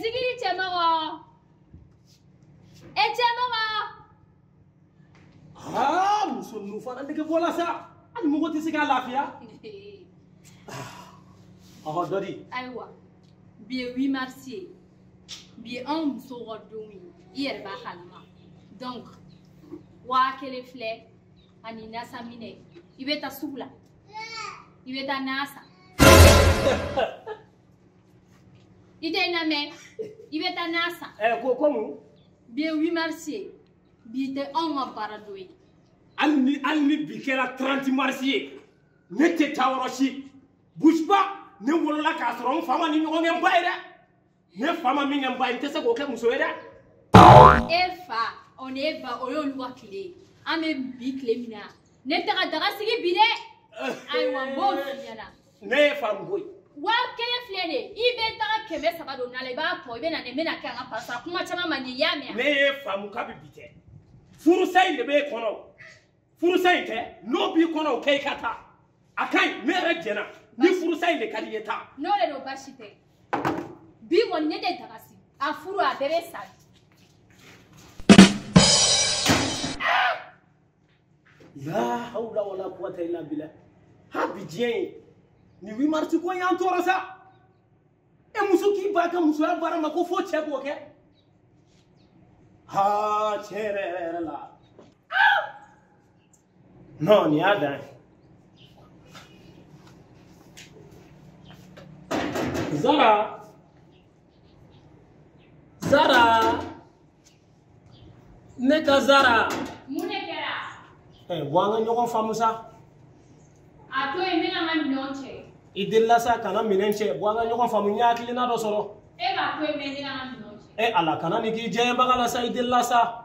Zigiri cɛmɔgɔ. E cɛmɔgɔ. Aa muso ninnu fana nege bɔla sa. Hali mɔgɔ tɛ se k'a lafiya. Ɔhɔ dɔ di. Ayiwa bi ye 8 mars ye. Bi ye anw musow ka don ye. I yɛrɛ b'a kalama. Donc 1000 filɛ ani nasaminɛ. I bɛ taa sugu la. I bɛ taa na san. I tɛ n lamɛn. I bɛ taa na san. Ko mun? Bi ye 8 mars ye. Bi tɛ anw ka baara don ye. Hali ni bi kɛra 30 mars ye, ne tɛ taa yɔrɔ si. Bouge pas, ne wolola k'a sɔrɔ n fa ma ni ɲɔgɔn kɛ n ba ye dɛ. Ne fa ma min kɛ n ba ye, n tɛ se k'o kɛ muso ye dɛ. E fa, o ni e ba, o y'olu ka tile ye. An bɛ bi tile min na, ne tɛ ka daga sigi bi dɛ. Ayiwa n b'o f'i ɲɛna. Ne ye faamu koyi. 1000 filɛ de, i bɛ taga 300 don na la, i b'a tɔ, i bɛ na ne, n bɛna kɛ an ka pasa. Kuma caman man di, i y'a mɛn? Ne ye faamu kabi bi tɛ. Furusa in de b'e kɔnɔ. Furusa in tɛ, n'o b'i kɔnɔ o kɛ i ka taa. A ka ɲi, ne yɛrɛ jɛna. Ni furusa in de ka di i ye taa. N'o de don baasi tɛ. Bi kɔni ne tɛ daga sigi. A furu a bɛɛ bɛ sa. La hawla wala quwwata illa billah. Ha bi diɲɛ ye. Ni 8 mars ko in y'an tɔɔrɔ sa. E muso k'i ba ka musoya baara ma ko fo cɛ k'o kɛ. Ha tiɲɛ yɛrɛ yɛrɛ yɛrɛ la. Non, nin y'a dan ye. Zara. Zara. Ne ka Zara. Mun de kɛra? Bɔ an ka ɲɔgɔn faamu sa. A to yen, n bɛna n ka minɛnw cɛ. I delila sa kana minɛn cɛ, bɔ an ka ɲɔgɔn faamu, n ye hakilina dɔ sɔrɔ. E b'a to yen, n bɛna n ka minɛnw cɛ. Ala kana nin k'i jɛɲɛbaga la sa, i delila sa.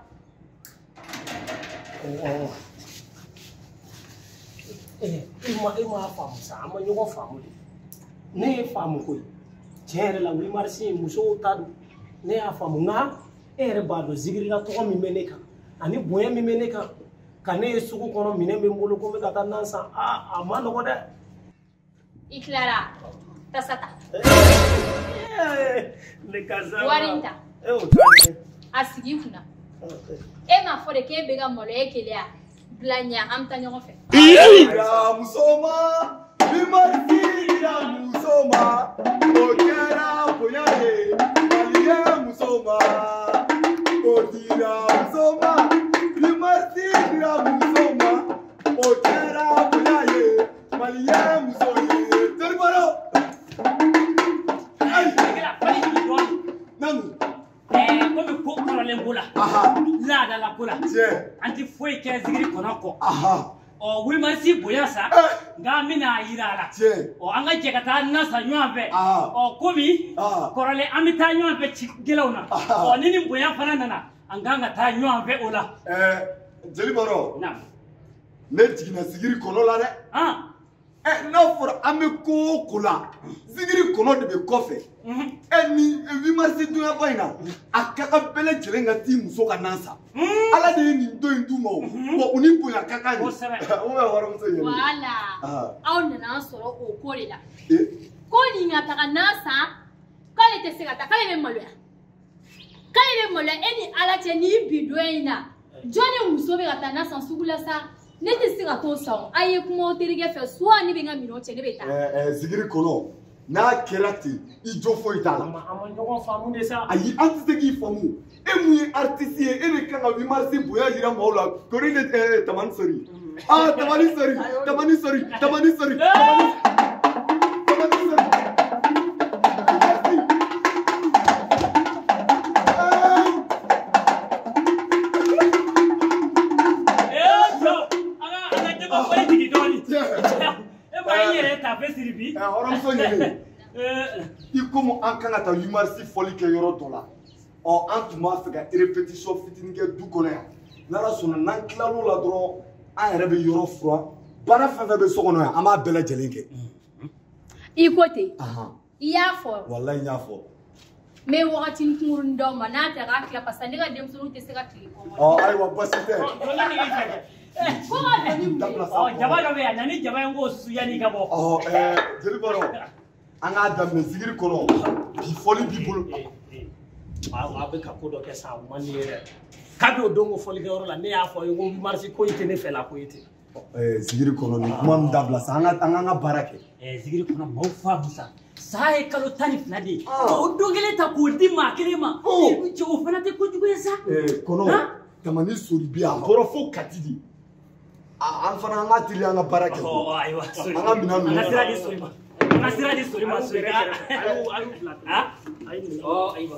E m'a faamu sa, an ma ɲɔgɔn faamu de. Ne ye faamu koyi. Tiɲɛ yɛrɛ la 8 mars musow ta don. Ne y'a faamu nka e yɛrɛ b'a dɔn zigirila tɔgɔ min bɛ ne kan ani bonya min bɛ ne kan. Ka ne ye sugu kɔnɔ minɛn bɛ n bolo ko n bɛ ka taa nan san, a ma nɔgɔ dɛ. I tilara, tasa ta. Ne ka Zara. Wari in ta. O t'a kɛ. A sigi i kunna. E m'a fɔ de k'e bɛ ka maloya keleya. Bila ɲɛ, an bɛ taa ɲɔgɔn fɛ. Dira muso ma, 8 mars dira muso ma, o kɛra bonya ye, maliyɛn muso ma. O dira muso ma, 8 mars dira muso ma, o kɛra bonya ye, maliyɛn muso ye. Jeli Baro. Ayi. Naamu. Komi ko kɔrɔlen ko la. Laadala ko la. Tiɲɛ. An tɛ foyi kɛ zigiri kɔnɔ kɔ. Ɔ 8 mars bonya sa. Nka an bɛna a yira a la. Tiɲɛ. Ɔ an ka jɛ ka taa na san ɲɔgɔn fɛ. Ɔ komi kɔrɔlen an bɛ taa ɲɔgɔn fɛ ci gɛlɛnw na. Ɔ ni nin bonya fana nana an kan ka taa ɲɔgɔn fɛ o la. Jeli Baro. Naamu. Ne jiginna zigiri kɔnɔ la dɛ. N'a fɔra an bɛ ko o ko la, zigiri kɔnɔ de bɛ kɔfɛ. Ni 8 mars dunyaba in na, a ka kan bɛɛ lajɛlen ka t'i muso ka nan san. Ala de ye nin don in d'u ma o. Wa u ni bonya ka kan de. Kosɛbɛ. O bɛ warimuso ɲini. Wala. Aw nana an sɔrɔ o ko de la. Ko nin ka taga nan san, k'ale tɛ se ka taa, k'ale bɛ maloya. K'ale bɛ maloya e ni Ala cɛ nin bi don in na. Jɔn ni muso bɛ ka taa nan san sugu la sa? Ne tɛ se ka t'o san o. A ye kuma o terikɛ fɛ, soit ne bɛ n ka minɛnw cɛ, ne bɛ taa. Zigiri kɔnɔ, n'a kɛra ten, i jo foyi t'a la. An ma ɲɔgɔn faamu de sa. Ayi, an tɛ se k'i faamu. E mun ye artiste ye, e de kan ka 8 mars bonya yira maaw la. Kori ne Tamani sori. Ah, Tamani sori, Tamani sori, Tamani sori, Tamani sori. Hɔrɔnmuso ɲini. I komi an kan ka taa 8 mars fɔli kɛ yɔrɔ dɔ la. Ɔ an tun b'a fɛ ka répétition fitinin kɛ du kɔnɔ yan. N'Ala sɔnna n'an tilal'o la dɔrɔn an yɛrɛ bɛ yɔrɔ furan. Baara fɛn fɛn bɛ so kɔnɔ yan an b'a bɛɛ lajɛlen kɛ. I ko ten. I y'a fɔ. Walayi n y'a fɔ. N bɛ wagatinin kunkurunin d'aw ma n'a tɛ k'a tila parce que ne ka denmisɛnninw tɛ se ka tile kɔngɔ. Ɔ ayiwa baasi tɛ. Ko ka don ni mun ye? Ɔ jaba dɔ bɛ yan, na ni jaba in k'o susu yanni i ka bɔ. Ɔ jeli Baro. An k'a daminɛ zikiri kɔnɔ bi fɔli b'i bolo. A bɛ ka ko dɔ kɛ sa o man di ye dɛ. Kabi o don ko fɔlikɛyɔrɔ la ne y'a fɔ aw ye ko marisi ko in tɛ ne fɛ la ko ye ten. Zikiri kɔnɔ nin kuma min dabila sa an k'an ka baara kɛ. Zikiri kɔnɔ maaw faamu sa. Sa ye kalo 12 de ye. O don kelen ta k'o di maa kelen ma. Cɛ o fana tɛ kojugu ye sa. Kɔnɔ Tamani Sori bi a bɔra fo Kati de. An fana an ka teliya an ka baara kɛ. Ayiwa Sori. An ka minɛn ninnu. An ka sira di Sori ma. An ka sira di Sori ma Sori. A y'u bila. Ayiwa.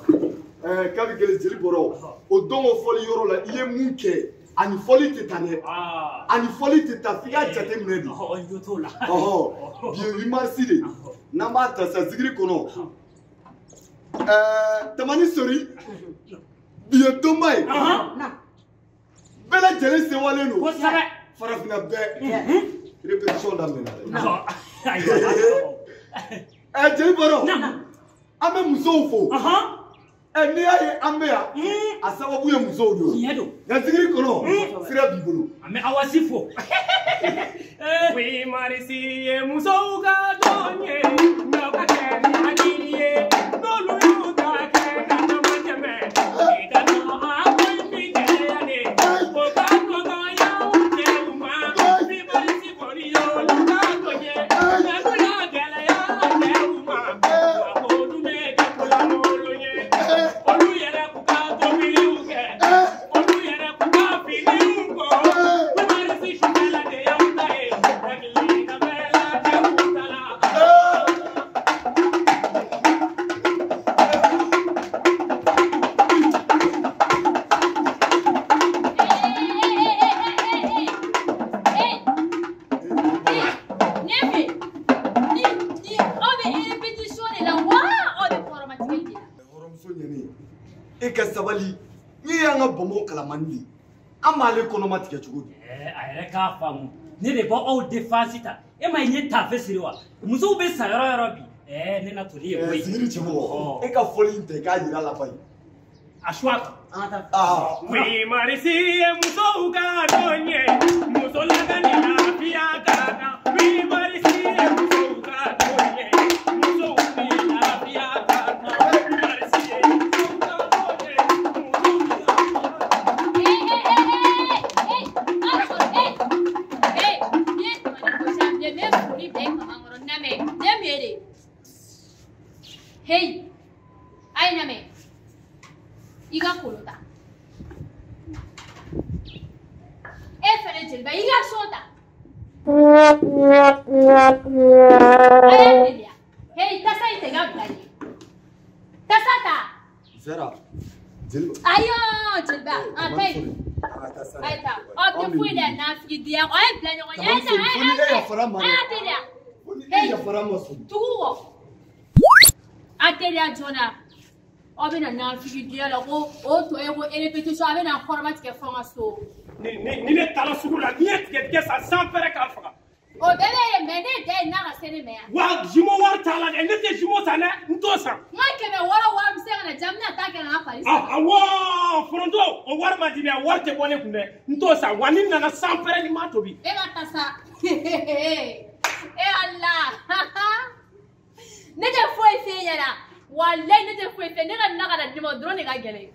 Kabi kelen jeli bɔra o don o fɔli yɔrɔ la i ye mun kɛ ani fɔli tɛ taa dɛ. Ani fɔli tɛ taa f'i k'a jateminɛ de. N jo t'o la. Bi ye 8 mars de. N'an b'a ta sa zikiri kɔnɔ. Tamani Sori bi ye donba ye. Bɛɛ lajɛlen sewalen don. Kosɛbɛ. Farafinna bɛɛ. Répétition daminɛna dɛ. Jeli bɔrɔ. An bɛ musow fo. N'i y'a ye an bɛ yan a sababu ye musow de ye. Tiɲɛ don. Nka zikiri kɔnɔ sira b'i bolo. An bɛ Awasi fo. 8 mars ye musow ka don ye n'aw ka kɛ ni hakili ye n'olu y'u ta kɛ ka dama tɛmɛ i ka dɔn a ko in bi gɛlɛya de o ka nɔgɔya u cɛw ma 8 mars kɔni y'olu ka don ye mɛ n'u y'a gɛlɛya cɛw ma wa ko dun bɛ kɛ kolankolon ye olu yɛrɛ k'u ka tobiliw kɛ olu yɛrɛ k'u ka finiw ko 8 mars sufɛla de y'anw ta ye hakili ka bɛɛ la cɛw ta la. E ka sabali n'i y'an ka bɔnbɔn kalamani de an b'ale kɔnɔma tigɛ cogo di. A yɛrɛ k'a faamu ne de b'aw défense ta e ma ye n ye taafe siri wa musow bɛ sa yɔrɔ yɔrɔ bi ne na toli ye koyi. Zikiri cɛmɔgɔ e ka fɔli in tɛ i k'a yira la bayi. A suwa kan an ka taa. 8 mars ye musow ka don ye muso lagani lafiya ka kan 8 mars ye musow ka don ye musow ni lafiya ka kan 8 mars ye musow ka don ye musow ni lafiya. Hey, a ye lamɛn i ka kolon ta e fɛnɛ jeliba i ka son ta a ye teliya hey tasa in ta i ka bila yen tasa ta. Zara jeliba. Ayi jeliba a ka ɲi a ye taa ɔ tɛ foyi dɛ nafigidenya a ye bila ɲɔgɔn ɲɛ a ye taa a ye teliya hey tugu kɔ a teliya joona. Aw bɛna nafigidenya la ko o tɔ ye ko répétition a bɛna kɔrɔba tigɛ fɔ n ka so. Ni ne taara sugu la n'i ye tigɛtigɛ san san fɛrɛ k'a faga. O bɛɛ bɛ yen mɛ ne da ye n'a ka se ne ma yan. Wa jumeau wari t'a la dɛ ne tɛ jumeau san dɛ n t'o san. N ka 600 wari bɛ se ka na diyan n bɛna taa kɛ ka n ka pari san. Awɔ foronto o wari ma di dɛ wari tɛ bɔ ne kun dɛ n t'o san wa ni nana san fɛrɛ ni m'a tobi. E ka taa sa e Ala ne tɛ foyi f'e ɲɛna. Walayi ne tɛ foyi fɛ ne ka na ka na di ma o dɔrɔn de ka gɛlɛn.